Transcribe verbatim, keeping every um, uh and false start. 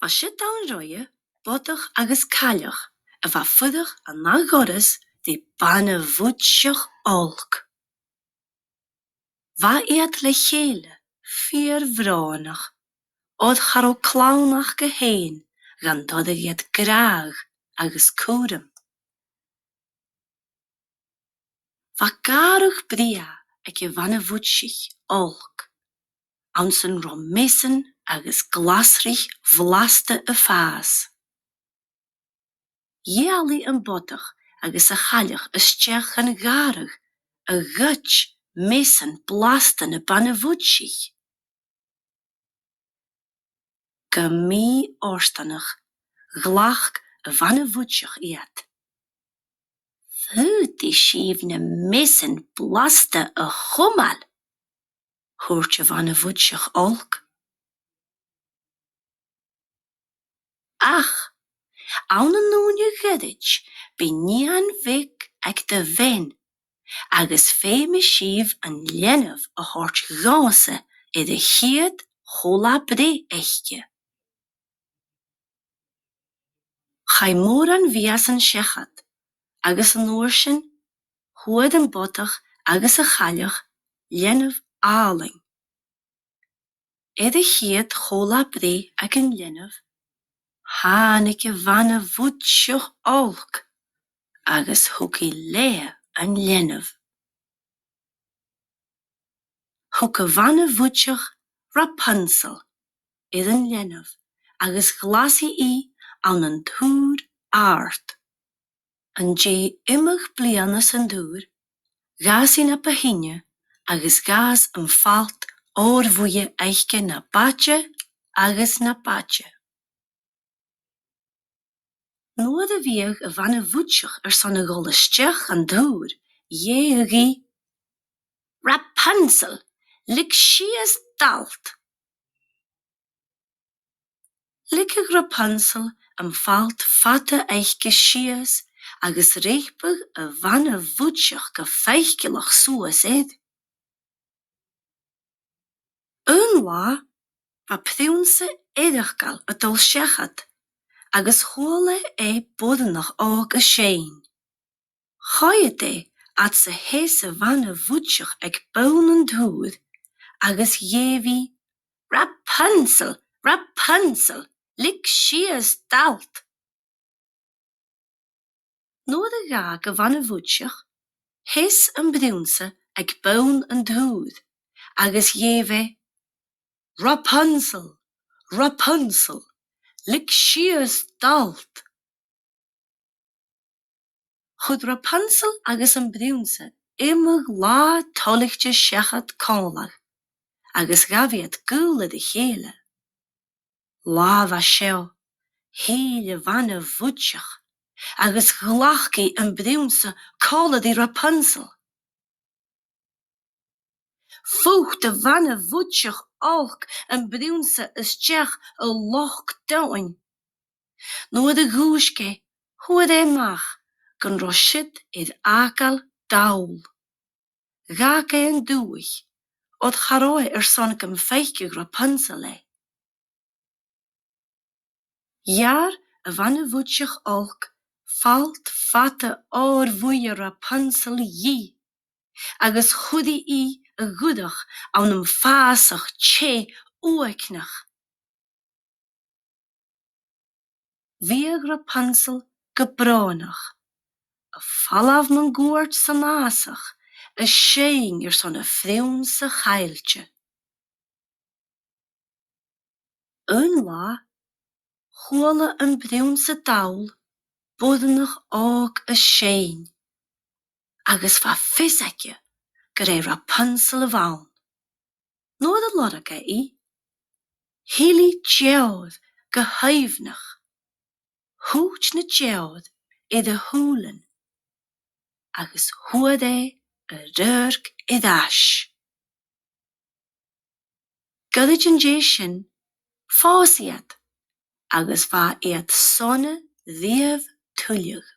Siud ann roimhe bodach agus cailleach a bha a' fuireach an ath dhoras ri bana-bhuidseach olc. Bha iad le chèile fìor bhrònach, oir cha robh clann aca fhèin dhan toireadh iad gràdh agus cùram. Bha gàrradh brèagha aig a' bhana-bhuidsich olc, anns an robh measan agus glasraich bhlasta a' fàs. Dh'ealaidh am bodach agus a' chailleach a-steach dhan ghàrradh a ghoid measan blasta na bana-bhuidsich. Gu mì-fhortanach, ghlac a' bhana-bhuidseach iad. Faodaidh sibh na measan blasta a chumail, thuirt a' bhana-bhuidseach olc. Ach ann an ùine ghoirid bidh nighean bheag aig do bhean, agus feumaidh sibh an leanabh a thoirt dhòmhsa air a' chiad cho-là-breith aice. Chaidh mòran mhìosan seachad, agus an uair sin, fhuair am bodach agus a' chailleach leanabh àlainn. Air a' chiad cho-là-breith aig an leanabh, thàinig a' bhana-bhuidseach olc agus thug i leatha an leanabh. Thug a' bhana-bhuidseach Rapunzel air an leanabh agus ghlas i i ann an tùr àrd. An dèidh iomadh bliadhna san tùr, dh'fhàs i na bu shine agus dh'fhàs am falt òr-bhuidhe aice na b' fhaide agus na b' fhaide. Nuair a bhiodh a' bhana-bhuidseach airson a dhol a-steach dhan tùr, dh'èigheadh i, "Rapunzel, leig sìos d' fhalt!" Leigeadh Rapunzel am falt fada aice sìos agus shreapadh a' bhana-bhuidseach gu faiceallach suas air. Aon latha, bha prionnsa eireachdail a' dol seachad agus chuala e boireannach òg a' seinn. Choimhead e fhad 's a sheas a' bhana-bhuidseach aig bonn an tùir agus dh'èigh i, "Rapunzel, Rapunzel, leig sìos d' fhalt!" Nuair a dh'fhàg a' bhana-bhuidseach, sheas am prionnsa aig bonn an tùir agus dh'èigh e, "Rapunzel, Rapunzel, leig sìos d' fhalt!" Chuir Rapunzel agus am prionnsa iomadh latha toilichte seachad còmhla agus ghabh iad gaol air a chèile. Latha bha seo, thill a' bhana-bhuidseach agus ghlac i am prionnsa còmhla ri Rapunzel. Phut a' bhana-bhuidseach olc am prionnsa a-steach a lochd domhainn. Nuair a dhùisg e, fhuair e a-mach gun robh siud air fhàgail dall. Dh'fhàg e an dùthaich, oir cha robh e airson gum faiceadh Rapunzel e. Gheàrr a' bhana-bhuidseach olc falt fada òr-bhuidhe Rapunzel dhith, agus chuir i i a dh'fhuireach ann am fàsach teth uaigneach. Bhiodh Rapunzel gu brònach, a' falbh mun cuairt san fhàsach, a' seinn airson a phrionnsa chaillte. Aon latha, chuala am prionnsa dall boireannach òg a' seinn, agus bha fios aige gur e Rapunzel a bh' ann. Nuair a lorg e i, thill i deòir gu h-aoibhneach. Thuit na deòir air a shùilean agus fhuair e a fhradharc air ais. Goirid an dèidh sin, phòs iad agus bha iad sona riamh tuilleadh.